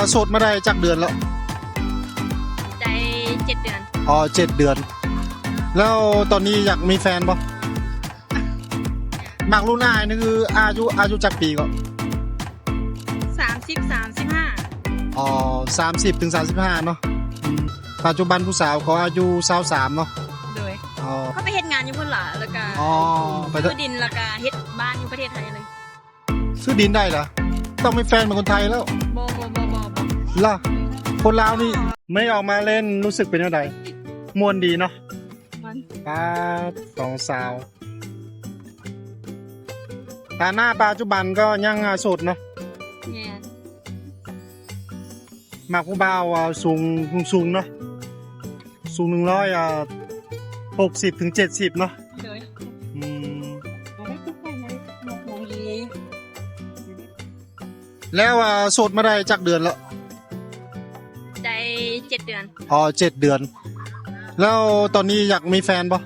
ໂສດມາໄດ້ຈັກເດືອນແລ້ວ? ໄດ້ເຈັດເດືອນ. ອໍ ເຈັດເດືອນ. ແລ້ວຕອນນີ້ຢາກມີແຟນບໍ່? ມັກລຸ້ນອ້າຍນີ້ຄືອາຍຸ ອາຍຸຈັກປີເກາະ? ສາມສິບ ສາມສິບຫ້າ. ອໍ ສາມສິບເຖິງສາມສິບຫ້າເນາະ. ອືມ ປັດຈຸບັນຜູ້ສາວເຂົາອາຍຸຊາວສາມເນາະ. ໂດຍ. ອໍ ເຂົາໄປເຮັດງານຢູ່ພຸ້ນລະ ແລ້ວກະ ອໍ ໄປ ຊື້ດິນ ແລ້ວກະເຮັດບ້ານຢູ່ປະເທດໄທເລີຍ. ຊື້ດິນໄດ້ລະ? ຕ້ອງມີແຟນເປັນຄົນໄທແລ້ວ. ບໍ່ ບໍ່ ບໍ່ ບໍ່ ບໍ່ ລະ ຄົນລາວນີ້. ມື້ນີ້ອອກມາຫຼິ້ນ ຮູ້ສຶກເປັນແນວໃດ? ມ່ວນດີເນາະ. ມ່ວນ. ປາດ ສອງສາວ. ຖານະປັດຈຸບັນກໍຍັງ ອາ ໂສດເນາະ. ແມ່ນ. ມັກຜູ້ບ່າວ ອາ ສູງ ສູງໆເນາະ. ສູງໜຶ່ງຮ້ອຍ ອ່າ ຫົກສິບເຖິງເຈັດສິບເນາະ. ໂດຍ. ອືມ ແລ້ວ ອ່າ ໂສດມາໄດ້ຈັກເດືອນແລ້ວ? ໄດ້ເຈັດເດືອນ. ອໍ ເຈັດເດືອນ. ແລ້ວຕອນນີ້ຢາກມີແຟນບໍ່?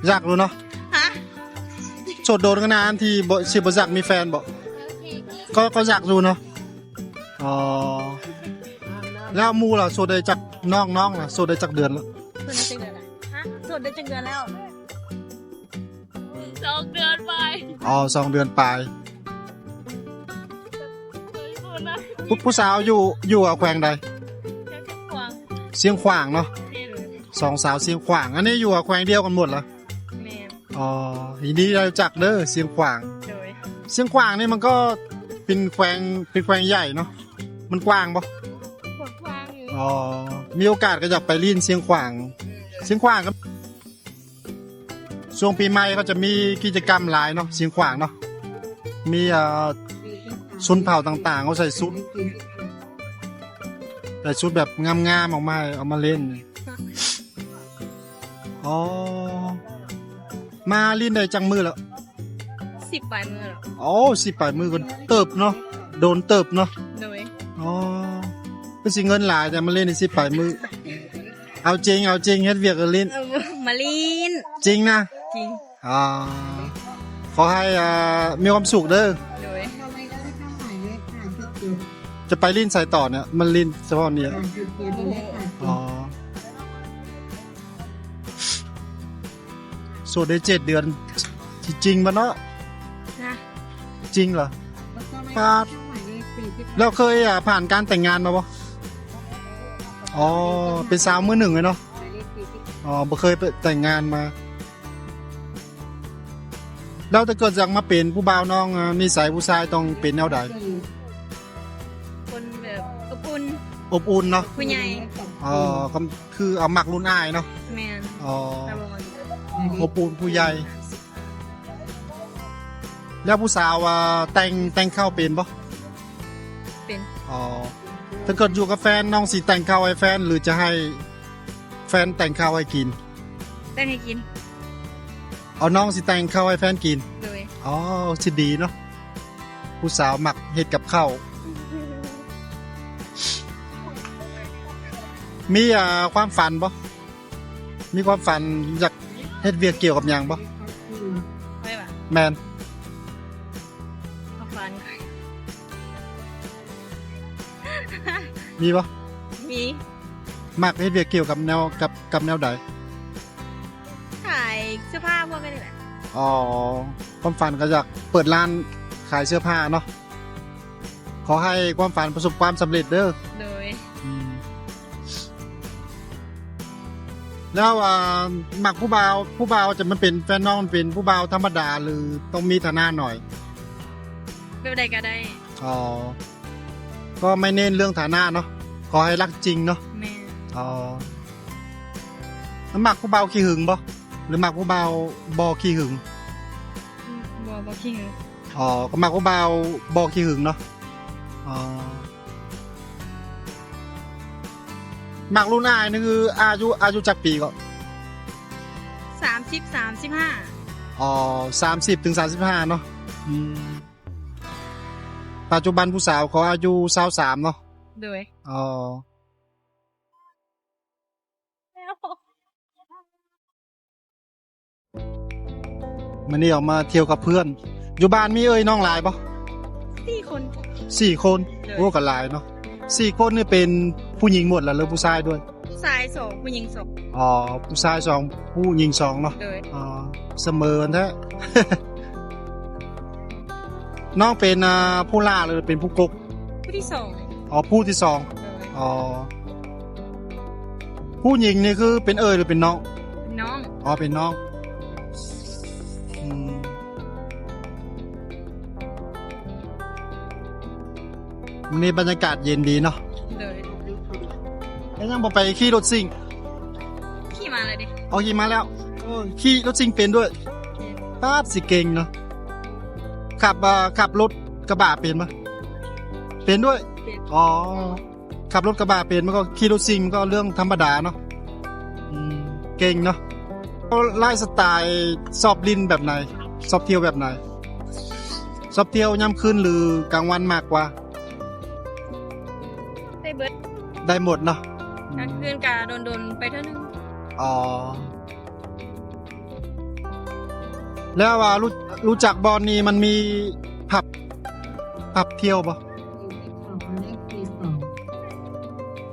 ຢາກຢູ່ເນາະ. ຮະ? ໂສດໂດນຂະໜາດທີ່ບໍ່ ຊິບໍ່ຢາກມີແຟນບໍ່? ກໍ ກໍຢາກຢູ່ເນາະ. ອໍ ແລ້ວໝູ່ລະ ໂສດໄດ້ຈັກ ນ້ອງ ນ້ອງລະ ໂສດໄດ້ຈັກເດືອນລະ? ໂສດໄດ້ຈັກເດືອນລະ? ຮະ? ໂສດໄດ້ຈັກເດືອນແລ້ວ? ສອງເດືອນປາຍ. ອໍ ສອງເດືອນປາຍ. ຜູ້ ຜູ້ສາວຢູ່ ຢູ່ແຂວງໃດ? ຊຽງຂວາງ. ຊຽງຂວາງເນາະ. ແມ່ນ. ສອງສາວຊຽງຂວາງ ອັນນີ້ຢູ່ແຂວງດຽວກັນໝົດລະ? ແມ່ນ. ອໍ ຍິນດີໄດ້ຮູ້ຈັກເດີ ຊຽງຂວາງ. ໂດຍ. ຊຽງຂວາງນີ້ມັນກໍເປັນແຂວງ ເປັນແຂວງໃຫຍ່ເນາະ. ມັນກວ້າງບໍ່? ກວ້າງຢູ່. ອໍ ມີໂອກາດກໍຢາກໄປຫຼິ້ນຊຽງຂວາງ. ອືມ ຊຽງຂວາງກໍ ຊ່ວງປີໃໝ່ເຂົາຈະມີກິດຈະກຳຫຼາຍເນາະ ຊຽງຂວາງເນາະ. ມີ ເອີ ຊົນເຜົ່າຕ່າງໆ ເຂົາໃສ່ຊຸດ ໃສ່ຊຸດແບບງາມໆ ອອກມາ ເອົາມາຫຼິ້ນ. ອໍ ມາຫຼິ້ນໄດ້ຈັກມື້ແລ້ວ? ສິບປາຍມື້ແລ້ວ. ໂອ້ ສິບປາຍມື້ກໍເຕີບເນາະ ໂດນເຕີບເນາະ. ໂດຍ. ອໍ ຄືຊິເງິນຫຼາຍແຕ່ມາຫຼິ້ນໄດ້ສິບປາຍມື້. ເອົາຈິງ ເອົາຈິງ ເຮັດວຽກກໍຫຼິ້ນ. ເອີ ມາຫຼິ້ນ. ຈິງນະ? ຈິງ. ອໍ ຂໍໃຫ້ ອ່າ ມີຄວາມສຸກເດີ. ໂດຍ. ຈະໄປຫຼິ້ນໃສຕໍ່ນີ້? ມາຫຼິ້ນສະເພາະນີ້. ອໍ ໂສດໄດ້ເຈັດເດືອນ ຊິຈິງບໍ່ເນາະ? ນະ ຈິງເຫລອ? ປາດ ແລ້ວເຄີຍ ອ່າ ຜ່ານການແຕ່ງງານມາບໍ່? ອໍ ເປັນສາວມືໜຶ່ງເລີຍເນາະ. ອໍ ບໍ່ເຄີຍໄປແຕ່ງງານມາ. ແລ້ວຖ້າເກີດຢາກມາເປັນຜູ້ບ່າວນ້ອງ ນິໄສຜູ້ຊາຍຕ້ອງເປັນແນວໃດ? ຄົນແບບອົບອຸ່ນ. ອົບອຸ່ນເນາະ. ຜູ້ໃຫຍ່. ອໍ ກໍຄືເອົາມັກລຸ້ນອ້າຍເນາະ. ແມ່ນ. ອໍ ແບບວ່າ ອົບອຸ່ນຜູ້ໃຫຍ່. ແລ້ວຜູ້ສາວ ອ່າ ແຕ່ງ ແຕ່ງເຂົ້າເປັນບໍ່? ເປັນ. ອໍ ຖ້າເກີດຢູ່ກັບແຟນ ນ້ອງຊິແຕ່ງເຂົ້າໃຫ້ແຟນ ຫຼືຈະໃຫ້ແຟນແຕ່ງເຂົ້າໃຫ້ກິນ? ແຕ່ງໃຫ້ກິນ. ເອົາ ນ້ອງຊິແຕ່ງເຂົ້າໃຫ້ແຟນກິນ. ໂດຍ. ອໍ ຊິດີເນາະ ຜູ້ສາວມັກເຮັດກັບເຂົ້າ. ມີ ອ່າ ຄວາມຝັນບໍ່? ມີຄວາມຝັນຢາກເຮັດວຽກກ່ຽວກັບຫຍັງບໍ່? ຂ້ອຍຫວາ? ແມ່ນ. ຄວາມຝັນ ມີບໍ່? ມີ. ມັກເຮັດວຽກກ່ຽວກັບແນວ ກັບ ກັບແນວໃດ? ຂາຍເສື້ອຜ້າພວກນີ້ແຫຼະ. ອໍ ຄວາມຝັນກໍຢາກເປີດຮ້ານຂາຍເສື້ອຜ້າເນາະ. ຂໍໃຫ້ຄວາມຝັນປະສົບຄວາມສຳເລັດເດີ. ໂດຍ. ອືມ ແລ້ວ ອ່າ ມັກຜູ້ບ່າວ ຜູ້ບ່າວຈະມາເປັນແຟນນ້ອງ ເປັນຜູ້ບ່າວທຳມະດາ ຫຼືຕ້ອງມີຖານະໜ້ອຍ? ແບບໃດກໍໄດ້. ອໍ ກໍໄມ່ເນັ້ນເລື່ອງຖານະເນາະ ຂໍໃຫ້ຮັກຈິງເນາະ. ແມ່ນ. ອໍ ມັກຜູ້ບ່າວຂີ້ຫຶງບໍ່ ຫຼືມັກຜູ້ບ່າວບໍ່ຂີ້ຫຶງ? ອືມ ບໍ່ ບໍ່ຂີ້ຫຶງ. ອໍ ກໍມັກຜູ້ບ່າວບໍ່ຂີ້ຫຶງເນາະ. ອໍ ມັກລຸ້ນອ້າຍນີ້ຄືອາຍຸ ອາຍຸຈັກປີເກາະ? ສາມສິບ ສາມສິບຫ້າ. ອໍ ສາມສິບເຖິງສາມສິບຫ້າເນາະ. ອືມ ປັດຈຸບັນຜູ້ສາວເຂົາອາຍຸຊາວສາມເນາະ. ໂດຍ. ອໍ ມື້ນີ້ອອກມາທ່ຽວກັບເພື່ອນ. ຢູ່ບ້ານມີເອື້ອຍນ້ອງຫຼາຍບໍ່? ສີ່ຄົນ. ສີ່ຄົນ. ໂດຍ. ໂອ້ ກໍຫຼາຍເນາະ. ສີ່ຄົນນີ້ເປັນຜູ້ຍິງໝົດລະ ຫຼືຜູ້ຊາຍດ້ວຍ? ຜູ້ຊາຍສອງ ຜູ້ຍິງສອງ. ອໍ ຜູ້ຊາຍສອງ ຜູ້ຍິງສອງເນາະ. ໂດຍ. ອໍ ສະເໝີກັນແທ້. ນ້ອງເປັນ ອ່າ ຜູ້ຫຼ້າ ຫຼືເປັນຜູ້ກົກ? ຜູ້ທີສອງ. ອໍ ຜູ້ທີສອງ. ໂດຍ. ອໍ ຜູ້ຍິງນີ້ຄືເປັນເອື້ອຍ ຫຼືເປັນນ້ອງ? ເປັນນ້ອງ. ອໍ ເປັນນ້ອງ. ອືມ ມື້ນີ້ບັນຍາກາດເຢັນດີເນາະ. ໂດຍ. ແລ້ວຍັງບໍ່ໄປຂີ່ລົດຊິງ? ຂີ່ມາແລ້ວເດ້. ອໍ ຂີ່ມາແລ້ວ. ໂອ້ ຂີ່ລົດຊິງເປັນດ້ວຍ? ເປັນ. ປາດ ຊິເກັ່ງເນາະ. ຂັບ ເອີ ຂັບລົດກະບະເປັນບໍ່? ເປັນດ້ວຍ? ເປັນ. ອໍ ຂັບລົດກະບະເປັນ ມັນກໍຂີ່ລົດຊິງ ມັນກໍເລື່ອງທຳມະດາເນາະ. ອືມ ເກັ່ງເນາະ. ແລ້ວໄລຟ໌ສະໄຕລ໌ຊອບຫຼິ້ນແບບໃດ? ຊອບທ່ຽວແບບໃດ? ຊອບທ່ຽວຍາມຄືນ ຫຼືກາງວັນມາກກວ່າ? ໄດ້ເບິດ. ໄດ້ໝົດເນາະ. ກາງຄືນກະດົນໆໄປເທື່ອໜຶ່ງ. ອໍ ແລ້ວວ່າ ຮູ້ ຮູ້ຈັກບ່ອນນີ້ມັນມີຜັບ ຜັບທ່ຽວບໍ່?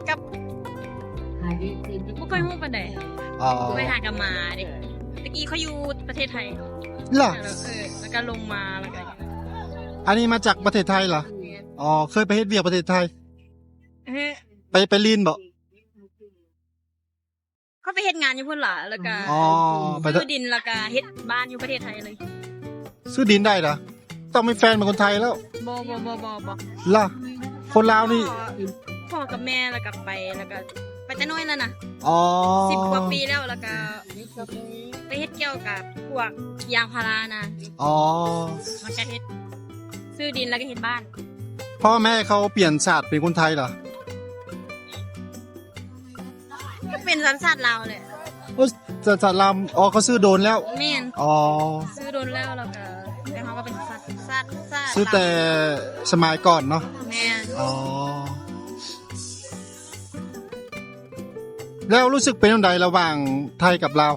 ກັບ ບໍ່ຄ່ອຍຮູ້ປານໃດ. ອໍ ໄປຫາກັບມາເດ້. ຕະກີ້ຂ້ອຍຢູ່ປະເທດໄທລະ. ເອີ ແລ້ວກໍລົງມາ ແລ້ວກໍ ອັນນີ້ມາຈາກປະເທດໄທລະ? ແມ່ນ. ອໍ ເຄີຍໄປເຮັດວຽກປະເທດໄທ? ເອີ ໄປ ໄປຫຼິ້ນບໍ່? ເຂົາໄປເຮັດງານຢູ່ພຸ້ນລະ ແລ້ວກະ ອໍ ໄປ ຊື້ດິນ ແລ້ວກະເຮັດບ້ານຢູ່ປະເທດໄທເລີຍ. ຊື້ດິນໄດ້ລະ? ຕ້ອງມີແຟນເປັນຄົນໄທແລ້ວ. ບໍ່ ບໍ່ ບໍ່ ບໍ່ ບໍ່ ລະ ຄົນລາວນີ້. ພໍ່ ພໍ່ກັບແມ່ ແລ້ວກະໄປ ແລ້ວກະໄປແຕ່ນ້ອຍແລ້ວນະ. ອໍ ສິບກວ່າປີແລ້ວ ແລ້ວກະໄປເຮັດກ່ຽວກັບພວກຢາງພາລານະ. ອໍ ແລ້ວກະເຮັດ ຊື້ດິນ ແລ້ວກະເຮັດບ້ານ. ພໍ່ແມ່ເຂົາປ່ຽນຊາດເປັນຄົນໄທລະ? ກໍເປັນສັນຊາດລາວແຫຼະ. ໂອ້ ສັນຊາດລາວ. ອໍ ເຂົາຊື້ດົນແລ້ວ. ແມ່ນ. ອໍ ຊື້ດົນແລ້ວ ແລ້ວກໍ ແຕ່ເຮົາກໍເປັນສັນຊາດ ຊາດ ຊາດ ຊື້ແຕ່ສະໄໝກ່ອນເນາະ. ແມ່ນ. ອໍ ແລ້ວຮູ້ສຶກເປັນຈັ່ງໃດລະຫວ່າງໄທກັບລາວ?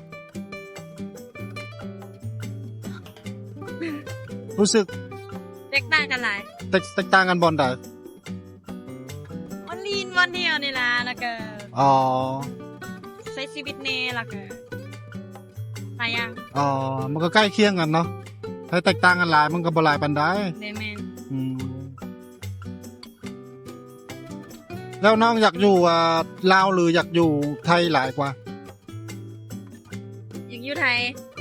ຮູ້ສຶກແຕກຕ່າງກັນຫຼາຍ. ແຕກ ແຕກຕ່າງກັນບ່ອນໃດ? ບ່ອນຫຼິ້ນ ບ່ອນທ່ຽວນີ້ລະ ແລ້ວກໍ ອໍ ໃຊ້ຊີວິດແດ່ ແລ້ວກໍຫຼາຍຢ່າງ. ອໍ ມັນກໍໃກ້ຄຽງກັນເນາະ. ໃຫ້ແຕກຕ່າງກັນຫຼາຍ ມັນກໍບໍ່ຫຼາຍປານໃດ. ແມ່ນ. ອືມ ແລ້ວນ້ອງຢາກຢູ່ ອ່າ ລາວ ຫຼືຢາກຢູ່ໄທຫຼາຍກວ່າ? ຢາກຢູ່ໄທ.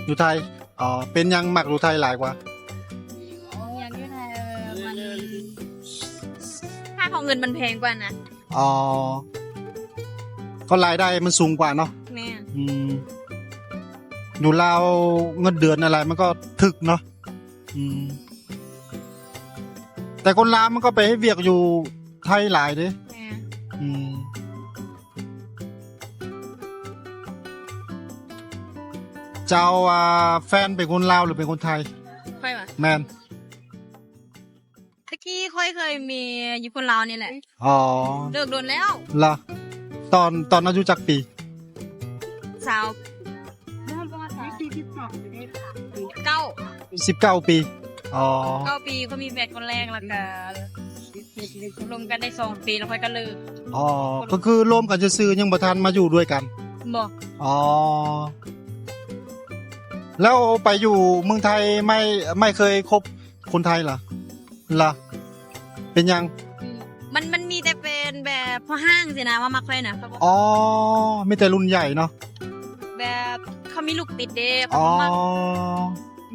ຢູ່ໄທ. ອໍ ເປັນຫຍັງມັກຢູ່ໄທຫຼາຍກວ່າ? ຢາກຢູ່ໄທ ມັນ ຄ່າຂອງເງິນມັນແພງກວ່ານະ. ອໍ ກໍລາຍໄດ້ມັນສູງກວ່າເນາະ. ແມ່ນ. ອືມ ຢູ່ລາວເງິນເດືອນອະໄລມັນກໍຖືກເນາະ. ອືມ ແຕ່ຄົນລາວມັນກໍໄປເຮັດວຽກຢູ່ໄທຫຼາຍເດ້. ແມ່ນ. ອືມ ເຈົ້າ ອ່າ ແຟນເປັນຄົນລາວ ຫຼືເປັນຄົນໄທ? ຂ້ອຍຫວາ? ແມ່ນ. ຕະກີ້ຂ້ອຍເຄີຍມີຢູ່ຄົນລາວນີ້ແຫຼະ. ອໍ ເລີກດົນແລ້ວ. ລະ ຕອນ ຕອນອາຍຸຈັກປີ? ຊາວ ເກົ້າ. ສິບເກົ້າປີ. ອໍ ເກົ້າປີ ຂ້ອຍມີແຟນຄົນແລກ ແລ້ວກະລົມກັນໄດ້ສອງປີ ແລ້ວຂ້ອຍກະເລີກ. ອໍ ກໍຄືລົມກັນຊື່ໆ ຍັງບໍ່ທັນມາຢູ່ດ້ວຍກັນ. ບໍ່. ອໍ ແລ້ວໄປຢູ່ເມືອງໄທ ໄມ່ ໄມ່ເຄີຍຄົບຄົນໄທລະ? ລະ ເປັນຫຍັງ? ອືມ ມັນ ມັນມີແຕ່ແຟນແບບພໍ່ຫ້າງຊີ້ນະ ວ່າມັກຂ້ອຍນະ. ອໍ ມີແຕ່ລຸ້ນໃຫຍ່ເນາະ. ແບບເຂົາມີລູກຕິດເດ້. ອໍ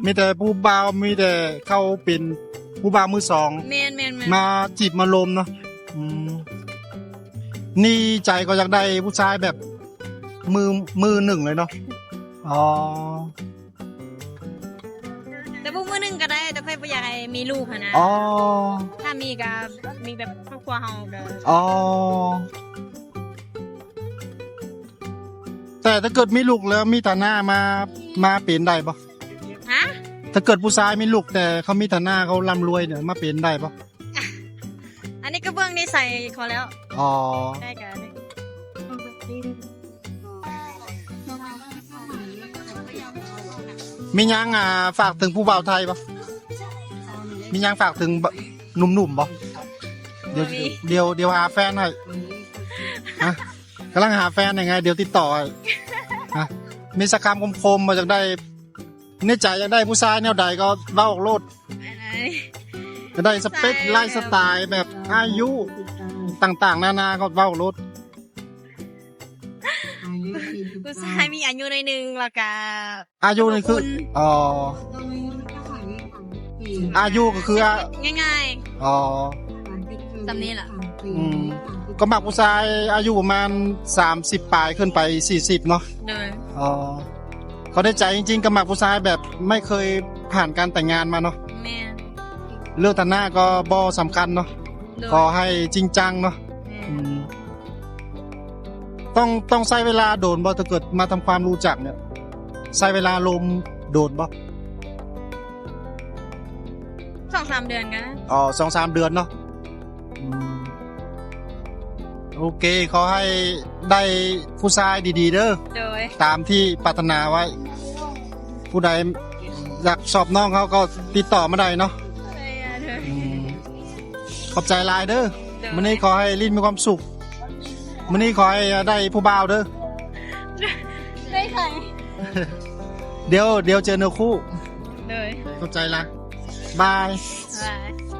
ມີແຕ່ຜູ້ບ່າວ ມີແຕ່ເຂົາເປັນຜູ້ບ່າວມືສອງ. ແມ່ນໆໆ. ມາຈີບມາລົມເນາະ. ອືມ ນີ້ໃຈກໍຢາກໄດ້ຜູ້ຊາຍແບບມື ມືໜຶ່ງເລີຍເນາະ. ອໍ ແຕ່ບໍ່ມື້ໜຶ່ງກໍໄດ້ ແຕ່ຂ້ອຍບໍ່ຢາກໃຫ້ມີລູກຫັ້ນນະ. ອໍ ຖ້າມີກໍມີແບບຄອບຄົວເຮົາກໍ. ອໍ ແຕ່ຖ້າເກີດມີລູກແລ້ວມີຖານະມາ ມາເປັນໄດ້ບໍ່? ຮະ? ຖ້າເກີດຜູ້ຊາຍມີລູກ ແຕ່ເຂົາມີຖານະ ເຂົາລ່ຳລວຍນີ້ ມາເປັນໄດ້ບໍ່? ອັນນີ້ກໍເບິ່ງນິໄສເຂົາແລ້ວ. ອໍ ໄດ້ກໍໄດ້. ມີຫຍັງ ອ່າ ຝາກເຖິງຜູ້ບ່າວໄທບໍ່? ມີຫຍັງຝາກເຖິງໜຸ່ມໆບໍ່? ດຽວ ດຽວ ດຽວຫາແຟນໃຫ້. ຮະ? ກຳລັງຫາແຟນໃຫ້ໄງ ດຽວຕິດຕໍ່ໃຫ້. ຮະ? ມີສັກຄຳຄົມໆ ວ່າຢາກໄດ້ ໃນໃຈຢາກໄດ້ຜູ້ຊາຍແນວໃດກໍເວົ້າໂລດ. ອັນໃດ? ຢາກໄດ້ສະເປັກ ຜູ້ຊາຍ ໄລຟ໌ສະໄຕ ແບບ ອາຍຸຕ່າງໆນານາກໍເວົ້າໂລດ. ຜູ້ຊາຍມີອາຍຸໜ້ອຍໜຶ່ງ ແລ້ວກະ ອາຍຸນີ້ຄື ອໍ ອາຍຸກໍຄື ງ່າຍໆ ອໍ ສ່ຳນີ້ລະ. ອືມ ກໍມັກຜູ້ຊາຍອາຍຸປະມານສາມສິບປາຍຂຶ້ນໄປສີ່ສິບເນາະ. ໂດຍ. ອໍ ເຂົາໃນໃຈຈິງໆ ກໍມັກຜູ້ຊາຍແບບໄມ່ເຄີຍຜ່ານການແຕ່ງງານມາເນາະ. ແມ່ນ. ເລື່ອງຖານະກໍບໍ່ສຳຄັນເນາະ. ໂດຍ. ຂໍໃຫ້ຈິງຈັງເນາະ. ແມ່ນ. ອືມ ຕ້ອງ ຕ້ອງໃຊ້ເວລາດົນບໍ່ ຖ້າເກີດມາທຳຄວາມຮູ້ຈັກເນຍ ໃຊ້ເວລາລົມດົນບໍ່? ສອງສາມເດືອນກໍໄດ້. ອໍ ສອງສາມເດືອນເນາະ. ອືມ ໂອເຄ ຂໍໃຫ້ໄດ້ຜູ້ຊາຍດີໆເດີ. ໂດຍ. ຕາມທີ່ປາດຖະໜາໄວ້. ຜູ້ໃດຢາກຊອບນ້ອງເຮົາກໍຕິດຕໍ່ມາໄດ້ເນາະ. ໂດຍ ໂດຍ. ອືມ ຂອບໃຈຫຼາຍເດີ. ໂດຍ. ມື້ນີ້ຂໍໃຫ້ລິ້ນມີຄວາມສຸກ. ມື້ນີ້ຂໍໃຫ້ໄດ້ຜູ້ບ່າວເດີ. ໄດ້ໃຜ? ດຽວ ດຽວເຈີເນື້ອຄູ່. ໂດຍ. ຂອບໃຈຫຼາຍ. ບາຍ. ບາຍ.